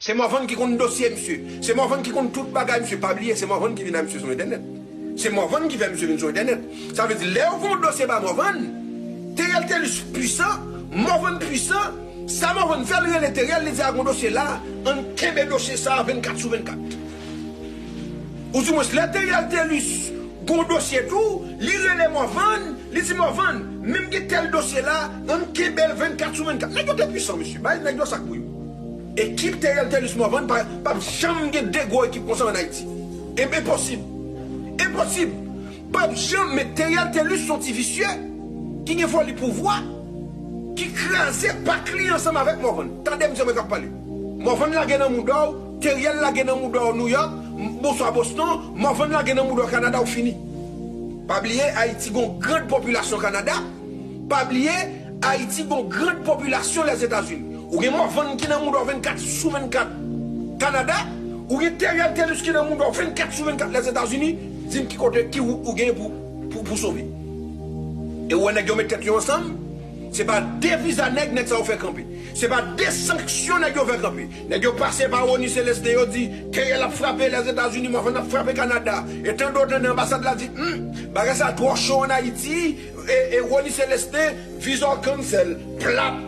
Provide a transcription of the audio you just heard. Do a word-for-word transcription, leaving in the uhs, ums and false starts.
Se Morvan ki konn dosye misye. Se Morvan ki konn tout bagay misye. Pa bliye, se Morvan ki vin a misye sou entènèt. Se Morvan ki fè misye vin sou entènèt. Sa vle di, lè yo voye yon dosye ba Morvan, Theriel Thelus pwisan, Morvan pwisan, sa Morvan fè, li rele Theriel, li di a gon dosye la, ann kenbe dosye sa a vennkat sou vennkat. Ou di mwens, lè Theriel Thelus gon dosye tou, li rele Morvan, li di Morvan, menm gen tèl dosye la, ann kenbe l vennkat sou vennkat. Nèg yo te pwisan, mesye. Bay nèg yo sa k pou yo. Ekip Theriel Thelus Morvan pa, p ap janm gen de gwo ekip konsa ann Ayiti. E, enposib. Enposib. P ap janm, men Theriel Thelus se yon ti visye ki gen foli pouvwa, ki kraze pak li ansanm avèk Morvan. Tande m jan mwen k ap pale. Morvan lage nan mouda w, Theriel lage nan mouda w Nouyòk, m- bonswa Boston, Morvan lage nan mouda w Kanada, w fini. Pa bliye, Ayiti gon grann popilasyon Kanada. Pa bliye, Ayiti gon grann popilasyon Lèzetazini. Ou gen Morvan ki nan mouda w vennkat sou vennkat Kanada, ou gen Theriel Thelus ki nan mouda w vennkat sou vennkat Lèzetazini, di m ki kote, ki wout ou gen pou, pou, pou sove. E ou wè nèg yo met tèt yo ansanm, se pa de viza nèg, nèg sa yo fè kanpe. Se pa de sanksyon nèg yo fè kanpe. Nèg yo pase pa Rony Celestin, yo di, Theriel ap frape Lèzetazini, Morvan ap frape Kanada. E tande w tande anbasad la di, hmm, bagay sa twò cho ann Ayiti, e, e Rony Celestin, visa w cancel, plat.